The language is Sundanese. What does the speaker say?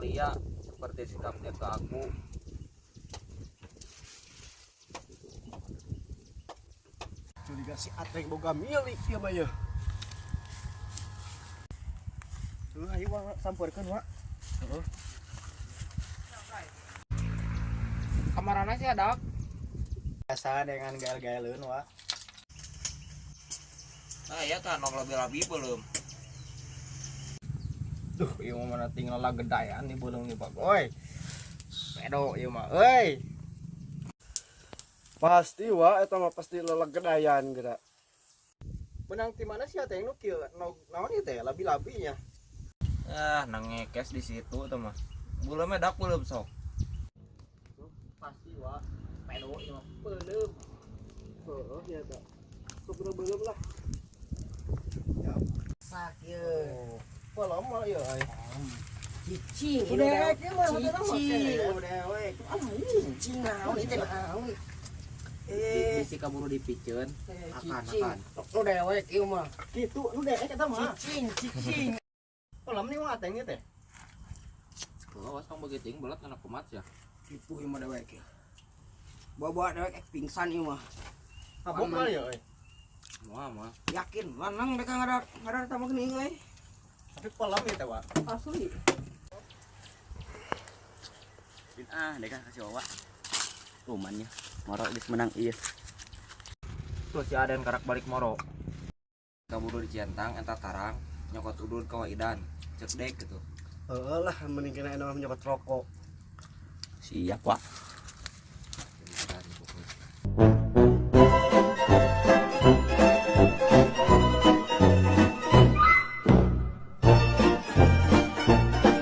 Lia seperti sikapnya ke aku. Curiga si Atreng boga milik ieu mah yeuh. Heuh, ayo wa sampeurkeun wa. Heeh. Kamarana sih ada. Biasa dengan gael-gaeleun wa. Nah, ya kan nog labi-labi belum. Duh, ieu mah mana tinggal lagedayan di beuleum nih, Pak. Oi. Pedo ieu mah euy. Pasti wa eta mah pasti lelegedayan geura. Benang ti mana sih teh nu kieu? Naon ieu teh labi-labinya? Ah, nangekes di situ tuh mah. Beuleumnya dak belum sok. Pasti wa. Pedo ieu mah beuleum. Heeh nya eta. Sok beuleum lah. Sak ieu. Pelem mah ieu euy. Cicing. Udah ieu mah Cicing. Udah we. Cicing naon ieu teh naon. Eh, Bisi kaburu dipiceun. Akan cicing. akan. Nu dewek ieu mah. Kitu nu dewek eta mah. Cicing, cicing. Pelem nih mah ateng ieu teh. Awas tong begitu belat anak kumat ya. Kitu ieu mah dewek ieu. Bawa-bawa dewek ek pingsan ieu mah. Mabok mah ieu euy. Moal moal. Yakin lanang mereka ngadar tamu geuning euy. Tapi pelem ieu teh wa. Asli. Ah, deka kasih wawa. Lumayan moro geus menang ieu. Tuh si Aden karak balik moro. Kaburu dicentang eta tarang nyokot udud ka Waidan. Cek dek gitu. Heeh lah mending kena mah nyokot rokok. Siap, Wak. Bentar, pokoknya.